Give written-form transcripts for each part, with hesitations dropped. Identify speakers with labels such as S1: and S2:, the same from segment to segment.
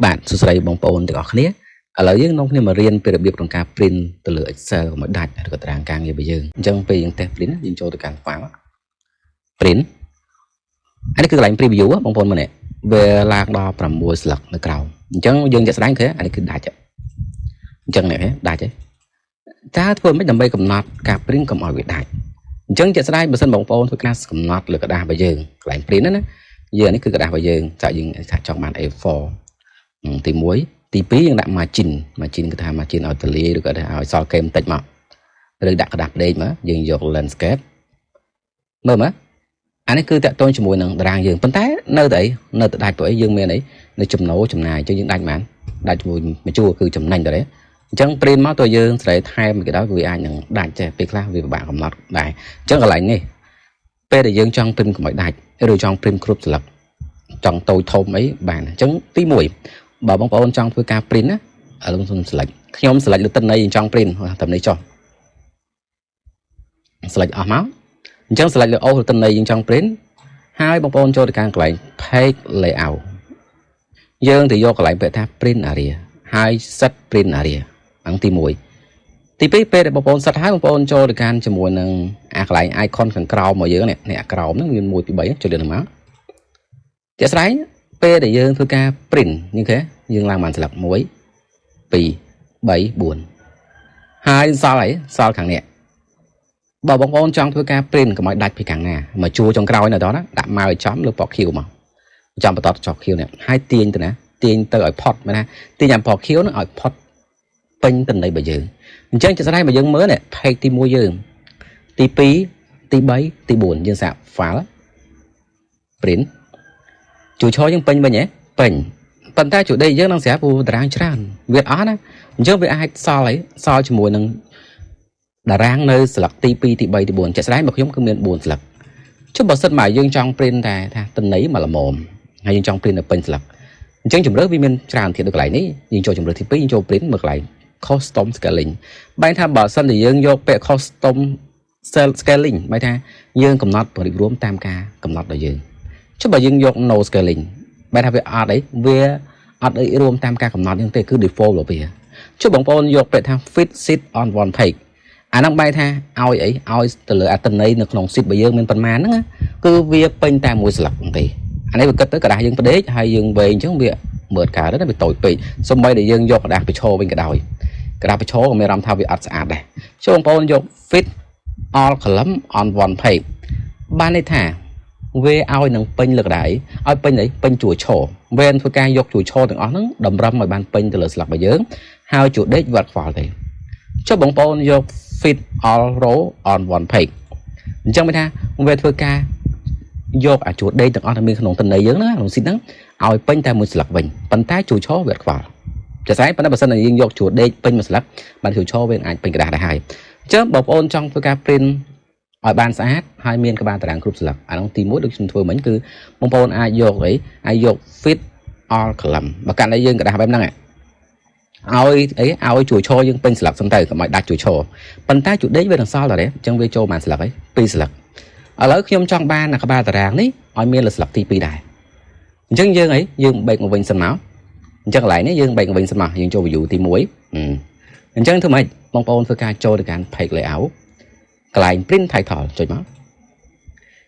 S1: បាទសួស្តីបងប្អូនទាំងអស់គ្នាឥឡូវយើងនាំគ្នាមករៀនពីរបៀបក្នុងការ print ទៅលើ Excel កុំឲ្យដាច់ឬក៏តារាងការងាររបស់យើងអញ្ចឹងពេលយើង test print យើងចូលទៅកាន់ file print អានេះគឺកន្លែង preview បងប្អូនមើលនេះវាឡើងដល់6ស្លឹកនៅក្រោមអញ្ចឹងយើងជាក់ស្ដែងឃើញអានេះគឺដាច់អញ្ចឹងនេះដាច់ទេតើធ្វើម៉េចដើម្បីកំណត់ការ print កុំឲ្យវាដាច់អញ្ចឹងជាក់ស្ដែងបើសិនបងប្អូនធ្វើការកំណត់លើក្រដាសរបស់យើងកន្លែង print ណាយើងនេះគឺក្រដាសរបស់យើងចាក់យើងថាចង់បាន A4 ទី1ទី2យើងដាក់ margin margin គឺថា margin ឲ្យទលាយឬក៏ឲ្យសល់គែមបន្តិចមកឬដាក់ក្រដាសផ្ដេកមកយើងយក landscape មើលមកអានេះគឺតាក់ទងជាមួយនឹងតារាងយើងប៉ុន្តែនៅតែអីនៅតែដាច់ព្រោះអីយើងមានអីនៅចំណូលចំណាយអញ្ចឹងយើងដាច់បានដាច់ជាមួយមួយជួរគឺចំណេញទៅទេអញ្ចឹង print មកតើយើងស្រែថែមគេដល់វាអាចនឹងដាច់ចេះពេលខ្លះវាពិបាកកំណត់ដែរអញ្ចឹងកន្លែងនេះពេលដែលយើងចង់ print កុំឲ្យដាច់ឬចង់ print គ្រប់ស្លឹកចង់តូចធំអីបានអញ្ចឹងទី1បើបងប្អូនចង់ធ្វើការ print ណាឥឡូវខ្ញុំ select ខ្ញុំ select លើទិន្នន័យយើងចង់ print តែនេះចុះ select អស់មកអញ្ចឹង select លើអូសទិន្នន័យយើងចង់ print ហើយបងប្អូនចូលទៅកាន់កន្លែង page layout យើងទៅយកកន្លែងពាក្យថា print area ហើយ set print area អង្គទី1ទី2ពេលដែលបងប្អូន set ហើយបងប្អូនចូលទៅកាន់ជាមួយនឹងអាកន្លែង icon ខាងក្រោមរបស់យើងនេះនេះអាក្រោមហ្នឹងមាន1 2 3ចុចលើហ្នឹងមកជាក់ស្ដែងពេលដែលយើងធ្វើការ print នេះគេយើងឡើងបានស្លឹក1 2 3 4ហើយសល់អីសល់ខាងនេះបើបងប្អូនចង់ធ្វើការ print កុំឲ្យដាច់ពីខាងណាមកជួរចុងក្រោយនៅដល់ណាដាក់មកឲ្យចំលើពណ៌ខៀវមកចំបន្តចុះខៀវនេះហើយទាញទៅណាទាញទៅឲ្យផុតមែនណាទាញអាពណ៌ខៀវហ្នឹងឲ្យផុតពេញតំណែងរបស់យើងអញ្ចឹងជាស្ដែងបើយើងមើលនេះ page ទី1យើងទី2ទី3ទី4យើងសាក file print ជួរឈរយើងពេញវិញហ៎ពេញប៉ុន្តែជួរដេកយើងនឹងស្រាប់ព្រោះតារាងច្រើនវាអត់ណាអញ្ចឹងវាអាចសល់អីសល់ជាមួយនឹងតារាងនៅស្លឹកទី2ទី3ទី4ជាក់ស្ដែងបើខ្ញុំគឺមាន4ស្លឹកចុះបើសិនមកយើងចង់ print តែថាតន័យមកល្មមហើយយើងចង់ print នៅពេញស្លឹកអញ្ចឹងជំរើសវាមានច្រើនទៀតដូចកន្លែងនេះយើងចូលជំរើសទី2យើងចូល print មកកន្លែង custom scaling បែរថាបើសិនជាយើងយកពាក្យ custom scaling បែរថាយើងកំណត់បរិរួមតាមការកំណត់ដល់យើងចុះបើយើងយក no scaling បែរថាវាអត់អីវាអត់អីរួមតាមការកំណត់យើងទេគឺ default របស់វាចុះបងប្អូនយកពាក្យថា fit sheet on one page អាហ្នឹងបែរថាឲ្យអីឲ្យទៅលើអត្ថន័យនៅក្នុង sheet របស់យើងមានប៉ុន្មានហ្នឹងគឺវាពេញតែមួយស្លឹកទេអានេះវាគិតទៅក្រដាសយើងផ្ដេកហើយយើងវែងអញ្ចឹងវាមើលកើតទៅវាតូចពេកសូម្បីតែយើងយកក្រដាសបញ្ឈរវិញក៏ដោយក្រដាសបញ្ឈរក៏មានអារម្មណ៍ថាវាអត់ស្អាតដែរចុះបងប្អូនយក fit all column on one page បានន័យថាវាឲ្យនឹងពេញលើកដៃឲ្យពេញអីពេញជួរឈរវាធ្វើការយកជួរឈរទាំងអស់ហ្នឹងតម្រឹមឲ្យបានពេញទៅលើស្លឹករបស់យើងហើយជួរដេកវាអត់ខ្វល់ទេចុះបងប្អូនយក fit all row on one page អញ្ចឹងមានថាវាធ្វើការយកអាជួរដេកទាំងអស់ដែលមានក្នុងតន័យយើងណាក្នុង sheet ហ្នឹងឲ្យពេញតែមួយស្លឹកវិញប៉ុន្តែជួរឈរវាអត់ខ្វល់ចាស្អែកប៉ុន្តែបើសិនជាយើងយកជួរដេកពេញមួយស្លឹកបានជួរឈរវាអាចពេញក្រដាសដែរហើយអញ្ចឹងបងប្អូនចង់ធ្វើការ print ឲ្យបានស្អាតហើយមានក្បាលតារាងគ្រប់ស្លឹកអានោះទី1ដូចខ្ញុំធ្វើមិញគឺបងប្អូនអាចយកអីអាចយក fit all column បើកាន់តែយើងក្រដាសបែបហ្នឹងឲ្យអីឲ្យជួរឈរយើងពេញស្លឹកសិនទៅកុំឲ្យដាច់ជួរឈរប៉ុន្តែជួរដេកវានឹងសល់ដែរអញ្ចឹងវាចូលបានស្លឹកអីពីរស្លឹកឥឡូវខ្ញុំចង់បានក្បាលតារាងនេះឲ្យមានលើស្លឹកទី2ដែរអញ្ចឹងយើងអីយើងបែកមកវិញសិនមកអញ្ចឹងកន្លែងនេះយើងបែកមកវិញសិនមកយើងចូល view ទី1អញ្ចឹងធ្វើម៉េចបងប្អូនធ្វើការចូលទៅកាន់ page layout កន្លែង print title ចុចមក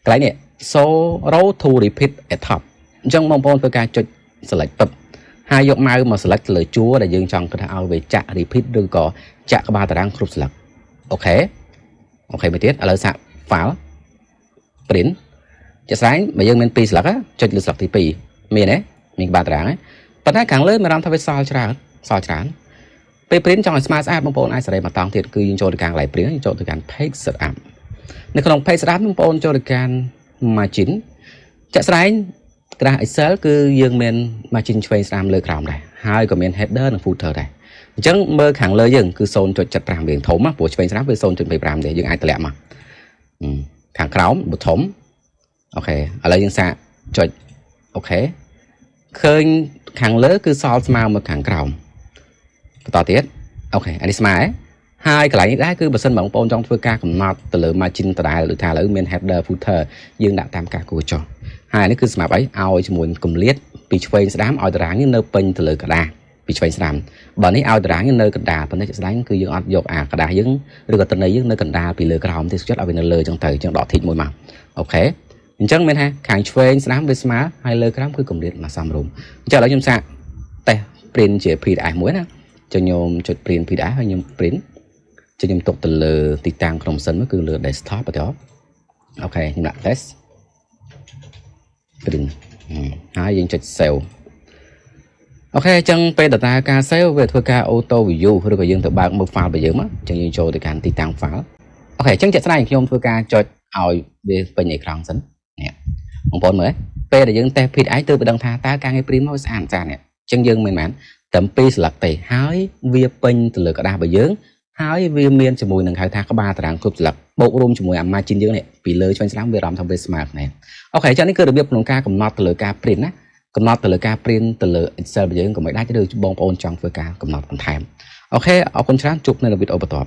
S1: កន្លែងនេះ show row to repeat at top អញ្ចឹងបងប្អូនធ្វើការចុច select ពឹបហើយយក mouse មក select ទៅលើជួរដែលយើងចង់គិតថាឲ្យវាចាក់ repeat ឬក៏ចាក់ក្បាលតារាងគ្រប់ស្លឹក OK OK មួយទៀតឥឡូវសាក file print ជាក់ស្ដែងបើយើងមាន2ស្លឹកចុចលើស្លឹកទី2មានទេមានក្បាលតារាងទេប៉ុន្តែខាងលើមានអារម្មណ៍ថាវាសល់ច្រើនសល់ច្រើនពេល print ចង់ឲ្យស្មើស្អាតបងប្អូនអាចសេរីមកតង់ទៀតគឺយើងចូលទៅកាន់កន្លែង print យើងចូលទៅកាន់ page setup នៅក្នុង page setup បងប្អូនចូលទៅកាន់ margin ជាក់ស្ដែងក្រដាស Excel គឺយើងមាន margin ឆ្វេងស្ដាំលើក្រោមដែរហើយក៏មាន header និង footer ដែរអញ្ចឹងមើលខាងលើយើងគឺ0.75វាធំព្រោះឆ្វេងស្ដាំវា0.25ទេយើងអាចតម្លាក់មកខាងក្រោម bottom OK ឥឡូវយើងសាកចុច OK ឃើញខាងលើគឺសល់ស្មើមកខាងក្រោមបន្តទៀត OK អានេះស្មើហើយកន្លែងនេះដែរគឺបើសិនបងប្អូនចង់ធ្វើការកំណត់ទៅលើ margin ដដែលដូចថាឥឡូវមាន header footer យើងដាក់តាមការគួរចុះហើយនេះគឺសម្រាប់អីឲ្យជាមួយកម្លៀតពី ពីឆ្វេងស្ដាំឲ្យតារាងនេះនៅពេញទៅលើក្រដាសពីឆ្វេងស្ដាំបើនេះឲ្យតារាងនេះនៅកណ្ដាលប៉ុន្តែជាក់ស្ដែងគឺយើងអត់យកអាក្រដាសយើងឬក៏តន័យយើងនៅកណ្ដាលពីលើក្រោមទេសុខចិត្តឲ្យវានៅលើចឹងទៅចឹងដក tick មួយមក OK អញ្ចឹងមានថាខាងឆ្វេងស្ដាំវាស្មើហើយលើក្រោមគឺកម្រិតមកសមរម្យអញ្ចឹងឥឡូវខ្ញុំសាក test print ជា PDF មួយណាចឹងខ្ញុំចុច print PDF ហើយខ្ញុំ print ចឹងខ្ញុំទុកទៅលើទីតាំងក្នុងសិនមកគឺលើ desktop បន្ត OK ខ្ញុំដាក់ test print ហើយយើងចុច save OK អញ្ចឹងពេលដំណើរការ save វាធ្វើការ auto view ឬក៏យើងទៅបើកមើល file របស់យើងមកអញ្ចឹងយើងចូលទៅកាន់ទីតាំង file OK អញ្ចឹងជាក់ស្ដែងខ្ញុំធ្វើការចុចឲ្យវាពេញអេក្រង់សិននេះបងប្អូនមើលពេលដែលយើង test PDF ទើបដឹងថាតើការងារ print មកវាស្អាតស្អាតនេះអញ្ចឹងយើងមិនមែនតែពីរស្លឹកទេហើយវាពេញទៅលើក្រដាសរបស់យើងហើយវាមានជាមួយនឹងហៅថាក្បាលតារាងគ្រប់ស្លឹកបូករួមជាមួយអា margin យើងនេះពីលើឆ្វេងស្ដាំវាអារម្មណ៍ថាវាស្មើគ្នា OK អញ្ចឹងនេះគឺរបៀបក្នុងការកំណត់ទៅលើការ print ណាកំណត់ទៅលើការ print ទៅលើ Excel របស់យើងកុំឲ្យដាច់ឬបងប្អូនចង់ធ្វើការកំណត់បន្ថែម OK អរគុណច្រើនជួបនៅវីដេអូបន្ទាប់។